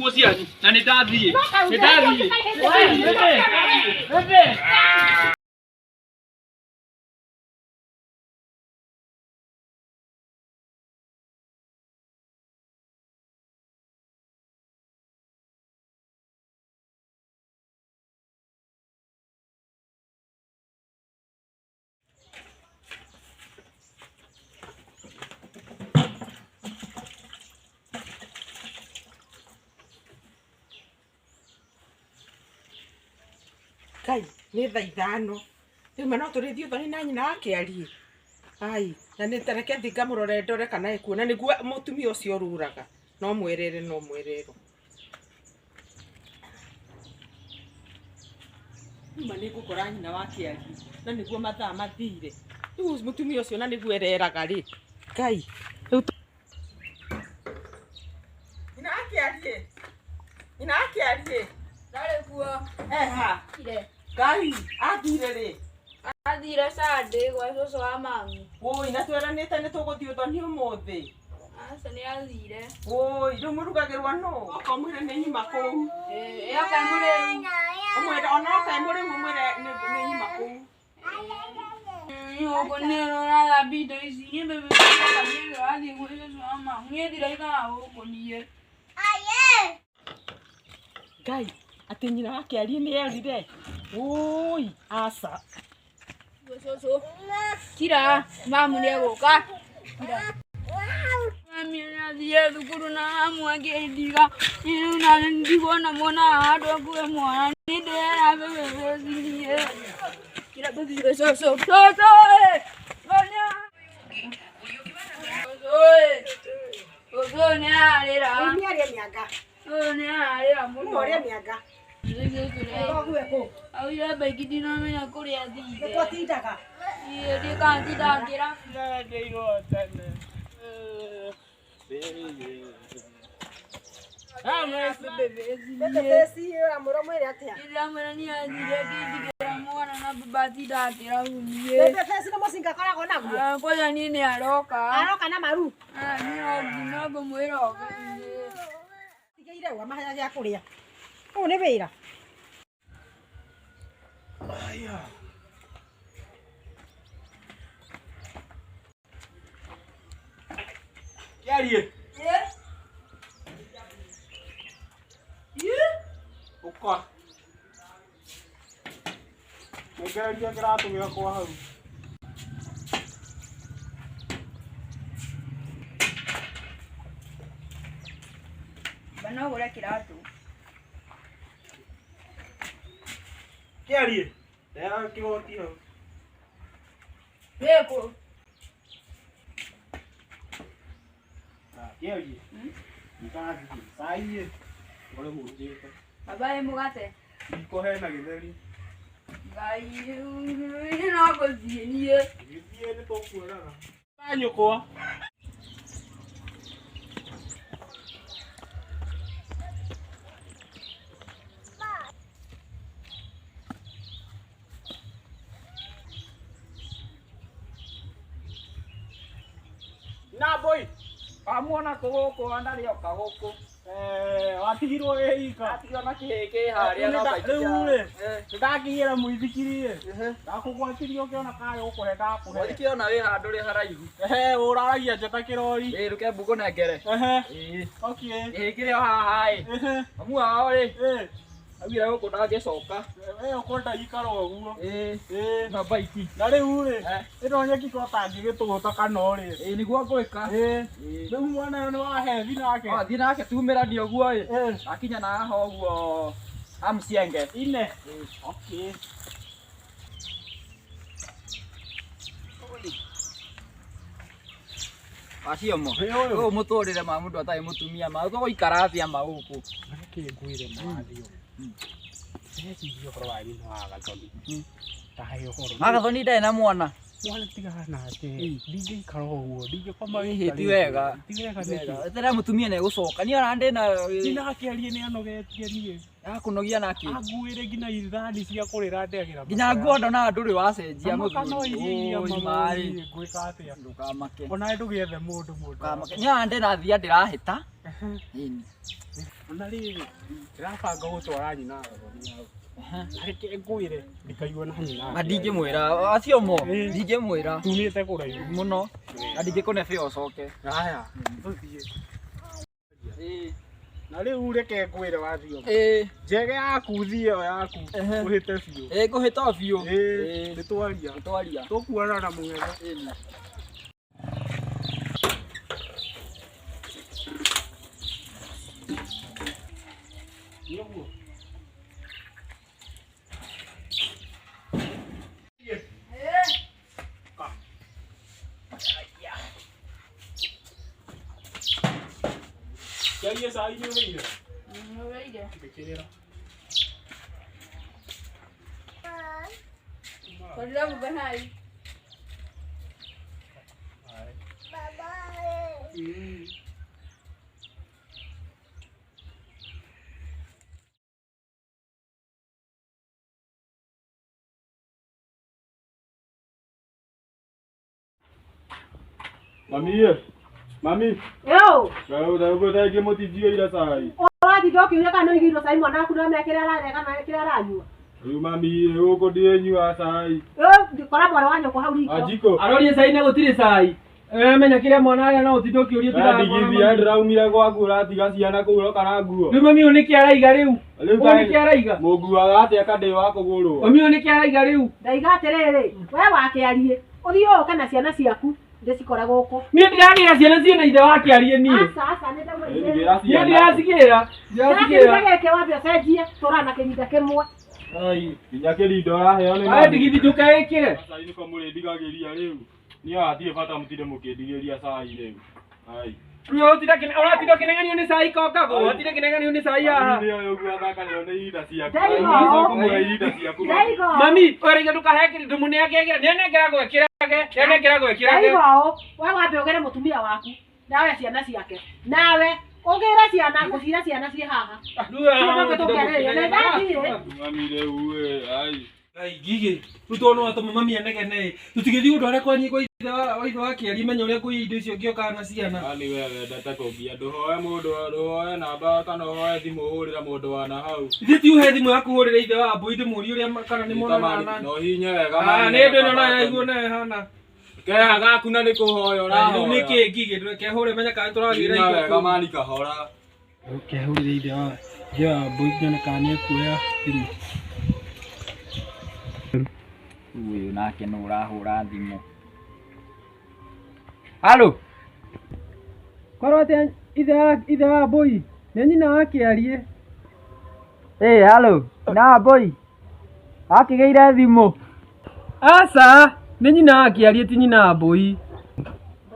nguo cianyu na nĩ ndathiĩ. Nĩ ndathiĩ. Ngai nĩ thaa 5 rĩu ma no tũrĩthiĩ ũthoni na nyina wake arie ai na nĩ tareke thiĩ ngamũrore ndore kana ekuo na nĩguo mũtumia ũcio ũrũraga no mwerere no mwererwo. Ma nĩ ngũkora nyina wa Kĩarie na nĩguo mathaa mathire rĩu mũtumia ũcio na nĩguo ereraga rĩ Ngai rĩu nyina wa Kĩarie nyina wa Kĩarie Ndarĩ kuo. eha Ire. Ngai athire rĩ Athire Sunday gwa cũcũ wa mami. Wũi na tweranĩte nĩ tũgũthiĩ ũthoni ũmũthĩ. Aca nĩ athire. Wũi rĩu mũrugagĩrwo nũ? Oka ũmwĩre nĩ nyuma kũu. Ĩĩ oka mũrĩu. Ũmwĩre ona oka mũrĩu ũmwĩre nĩ nyuma kũu. Gũkũ nĩ ũrathambia indo ici. Niĩ mbembe ũrathiĩ gwĩ cũcũ wa mami. Niĩ ndiraikara gũkũ niĩ. Ngai atĩ nyina wa Kĩarie nĩ erire. Wũi aca. Cũcũ. Kira, mamu nĩ egũka. Kira. Mami nĩ athire thukuru na mamu akĩndiga. Rĩu na ndikuona mwana handũ akue mwana. Nĩ ndĩrera mbembe niĩ. Kira tũthiĩ cũcũ. Cũcũ ĩ. Cũcũ ĩ. Cũcũ nĩ ararĩra. Nĩ mĩanga. Cũcũ nĩ ararĩra mũno. Ũrĩa mĩanga. Augire mbaiki ndinamenya kũrĩa athire. Twatindaga. Niĩ ndikantinda ngĩra. Bebe ũramwĩra ũmwĩre atĩa? Ndĩramwĩra nĩ athire akĩndigĩra mwana na baba atinda akĩra niĩ. Bebe beci nĩ mũcinga akoragwo naguo. Kwanja niĩ nĩ aroka. Aroka na maru. Niĩ no ngũmwĩra oke niĩ. Tigĩire ũ amaheaga gĩa kũrĩa. Ũyũ nĩ wĩra. Kĩarie. Ũka. Nyengereria kĩratũ gĩakwa hau. Baba no ũgũre kĩratũ. Kĩarie. Ndehera kĩgoti hau. Gĩkũ. Kĩarie. Ndathiĩ. Cai ĩ. Ngore hurũkĩte. Baba ĩ mũgate. Riko hena gĩtheri. Ngai niĩ no ngũthiĩ niĩ. Gĩthiĩ nĩ tũkuonaga. Nyũkwa. Na boy. Amuona kũ gũkũ ndarĩ oka gũkũ. Eh, watigirwo wĩ ika. Atigwo na kĩhĩ kĩ harĩa no kaingĩ. Rĩu rĩ, nĩndakinyĩra mũithikiri rĩ, ndakũgwatirie ũkĩona karĩ gũkũhe ndakũhe. Mũithikiri ona wĩ handũ rĩ haraihu. Ehe, ũraragia njata kĩrori. Ĩĩ rũke mbũkũnengere. Ehe, Ĩĩ. okay. Kĩhĩ kĩrĩ o haha ĩ. Ehe, Mamu wao rĩ, ĩ, augire gũkũ ndangĩcoka. we ũkwenda ikara ũguo. Ĩĩ. Ĩ, Na baiki. na rĩu rĩ, Eh. ĩno nyeki ko tangĩgĩtũgũta kana rĩ. Ĩĩ nĩguo ngwĩka. Ĩ, Ĩĩ. rĩu mwana ũyũ nĩ wahethi nake. Wathiĩ nake tumĩranie ũguo ĩ. Ĩ, Akinya na haha ũguo amcienge. ine. Okay. Wacio mo. Ĩ, ũyũ. Ũyũ mũtũrĩre ma mũndũ atarĩ mũtumia ma tũgũikara atĩa ma gũkũ. Nĩkĩ ngwĩre mwathi ũyũ. Ndĩreciria ũhoro wa nyina wa Gathoni. Ndahe ũhoro. Magathoni ndarĩ na mwana. Mwana tigana nake. Ndingĩikara ũguo. Ndingĩkoma Ĩhĩ, ti wega. Ti wega nĩkĩ? Eterera mũtumia nĩ egũcoka. Niĩ ona ndĩ na Nyina akĩarie nĩ anogetie niĩ. Akũnogia nake. Anguĩre nginya ithani cia kũrĩra ndĩagĩra. Nginya nguo ndonaga ndũrĩ wacenjia Mũthuri. No iria iria Ũi, maĩ. maĩ. Ngwĩka atĩa? Ndũkamake. Ona ndũgĩethe mũndũ mũndũ. Ndũkamake. Niĩ ona ndĩ na thia ndĩrahĩta. Ĩni. Ona rĩrĩ ndĩrabanga gũtwara nyina thoni hau. Reke ngwĩre ndikaigua na nyina. Ma ndingĩmwĩra acio mo ndingĩmwĩra. Tumĩte kũraihu mũno. Na ndingĩkũne bĩa ũcoke. Haya, tũthiĩ. Na rĩu reke ngwĩre wathio. Njege yaku thiĩ ĩyo yaku ũhĩte biũ. Ngũhĩta o biũ. Nĩtwaria. Nĩtwaria. Tũkuonana na mũng'etho. Nĩũguo. Kĩarie cai nĩ ũrĩire? Nĩ ũrĩire. Mbĩkĩrĩra. Twarĩra mũbe cai. Mami, mami. Yo. Rĩu thaingĩ mũtinjigĩire cai. Ũratinda ũkĩũria kana nĩũigĩirwo cai mwana waku nĩwamenya kĩrĩa ararĩa kana kĩrĩa aranyua. Rĩu mami gũkũ ndinyuaga cai. Kora mwarĩ wa nyũkwa hau riko. Wanjikũ. Arorie cai na gũtirĩ cai. Menya kĩrĩa mwana arĩa no ũtinde ũkĩũria We ndigithia ndĩraumire gwaku ũratiga ciana kũu ũroka na nguo. Rĩu mami ũyũ nĩkĩ araiga rĩu? Rĩu Ũyũ nĩkĩ araiga? Mũnguaga atĩa ka ndĩ wa kũgũrwo? Mami ũyũ nĩkĩ araiga rĩu? Ndaiga atĩrĩrĩ, we wakĩarie, ũthiĩ ũke na ciana ciaku ndĩcikore gũkũ. Niĩ ndĩragĩra ciana ciĩna ithe wake arie niĩ. Aca aca nĩ ndauma. Niĩ ndĩracigĩra. Ndĩracigĩra. Gĩkĩ wambe ũcenjie tũrana na kĩrinda kĩmwe. Nginya kĩrinda ũraheo nĩ Ae ndigithi ndũkeĩkĩre. Cai nĩko mũrĩndigagĩria rĩu. Niĩ hatirĩ bata mũtinde mũkĩndigĩria cai rĩu. Ai. Rĩu ũratinda ũkĩnenganio nĩ cai kongagwo, ũratinda ũkĩnenganio nĩ cai haha. Nĩ ũyũ ũguo athakanĩrwo nĩ ihinda ciaku. Ndaigo. Ihinda ciaku. Ndaigo. Mami, ũraiga ndũkahe ndũmũne akegĩra, nĩanengera gwĩkĩrage, nĩanengera gwĩkĩrage. Ndaigo ũũ, we wambe ũgĩre mũtumia waku nawe ciana ciake. Nawe ũgĩre ciana, ngũcira ciana ciĩ haha. Mami rĩu ĩ, ai. Ai ngigĩ, rĩu tondũ no atũma mami anegene ĩ, tũtigĩthiĩ gũtware kwanyu kwa ithe wa ithe wa kĩarie menya ũrĩa kũiya indo icio ngĩokaga na ciana. Yaani we wendete kũngia ndũhoe mũndũ ndũhoe namba kana ũhoe thimũ ũhũrĩre mũndũ wa na hau. Ithuĩ ti ũhe thimũ yaku ũhũrĩre ithe wa mbũi ndĩmũrie ũrĩa kana nĩ monanaga na. No hihinye wega Ah, mami. nĩ ndũ ĩno nayo yaiguo nayo ĩhana. Keha gaku na nĩ kũhoya ũrahoya. Rĩu nĩkĩ ngigĩ ndũkehũre menya kana tũragĩra Hihinya indo wega kũu. mani kahora. Kehũrĩre ithe wa mbũi nyone kana nĩekuoya thimũ. Ũyũ nake nũ ũrahũra thimũ. Halo. Korwo atĩa ithe wa mbũi nĩ nyina wa kĩarie. Halo. Na mbũi. Akĩgĩire thimũ. Aca, nĩ nyina wa kĩarie ti nyina wa mbũi.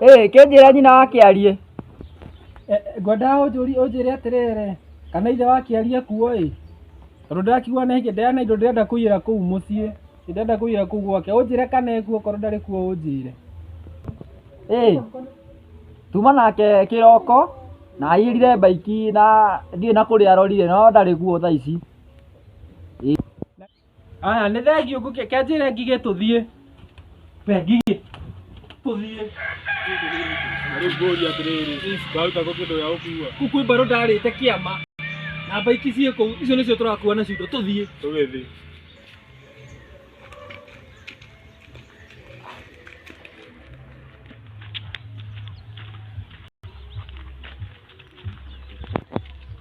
Kĩnjĩra nyina wa kĩarie. Ngwendaga ũnjĩre atĩrĩrĩ, kana ithe wa kĩarie kuo ĩ. Tondũ ndĩrakiuga nĩ ndĩrana indo ndĩrenda kũiyĩra kũu mũciĩ. Ndĩrenda kũiyĩra kũu gwake. Ũnjĩre kana ekuo korwo ndarĩ kuo ũnjĩre. Tuma nake kĩroko na aiyĩrire baiki na ndiũĩ na kũrĩa arorire no ndarĩ kuo thaa ici. Aya nĩ thengiũ ngũkĩ kenjĩre ngigĩ tũthiĩ. We ngigĩ tũthiĩ. Rĩu ngũria atĩrĩrĩ, waruta kũ kĩndũ gĩa gũkua? Kũu kwĩ mbarũ ndarĩte kĩama. Na baiki ciĩ kũu, icio nĩcio tũrakua nacio indo tũthiĩ. Tũgĩthiĩ.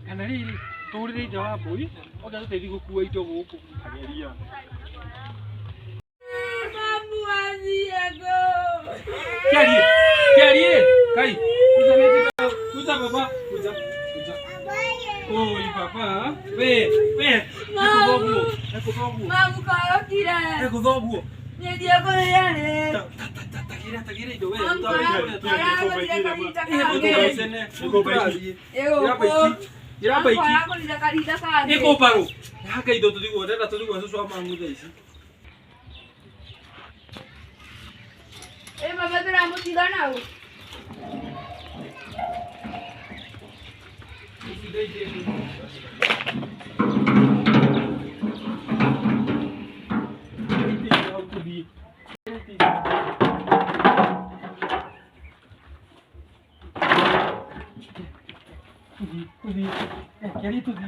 Kana rĩrĩ, tũrĩre ithe wa mbũi, oke atũteithie gũkua indo gũkũ. Ageria. Mamu athiĩ kũ? Kĩarie, kĩarie, kai, kuja nĩnjĩta, kuja baba, kuja, kuja. Oi baba, we, we, ekũthoguo, ekũthoguo. Mamu korokire. Ekũthoguo. Nĩthiĩ kũrĩa rĩ. Tagĩra, tagĩra indo we. Mamu aragũrire kahinda kangĩ. Ĩgũkũ. Ira baiki. Aragũrire kahinda kangĩ. Ĩkũ mbarũ. Haka indo tũthiguo, ndĩrenda tũthiguo cũcũ wa mamu thaa ici. Ĩ baba tũramũtiga nau.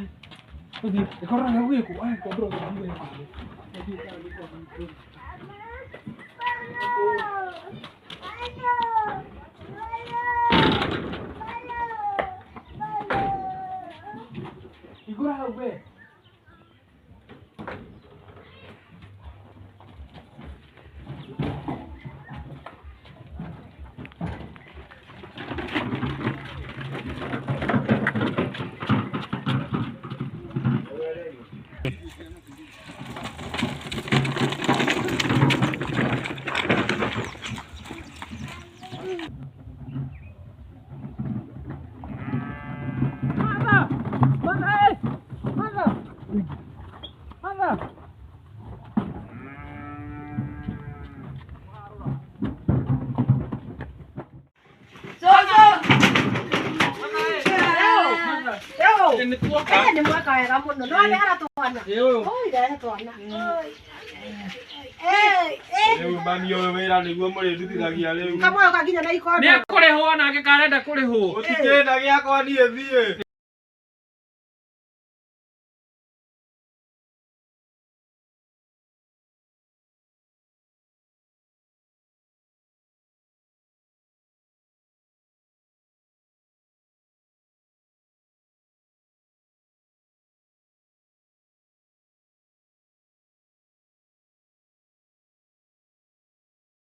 Tũthiĩ. Tũthiĩ. Ĩkorwo na gwĩkwo. Ai, kwambĩra gũthiĩ wega. Tũthiĩ kana nĩ kwa gwitũ. Igũra hau we. Mother! Mother! eh! Mother! Mother! Ĩĩ nĩ mwaka wega mũno no nĩ twana Oi, rehe twana Rĩu mami ũyũ wĩra nĩguo mũrĩndutithagia rĩu. Kamũyũ kaginya na ikondo Nĩ ekũrĩhwo nake karenda kũrĩhwo. Gũtikĩna gĩakwa niĩ thiĩ.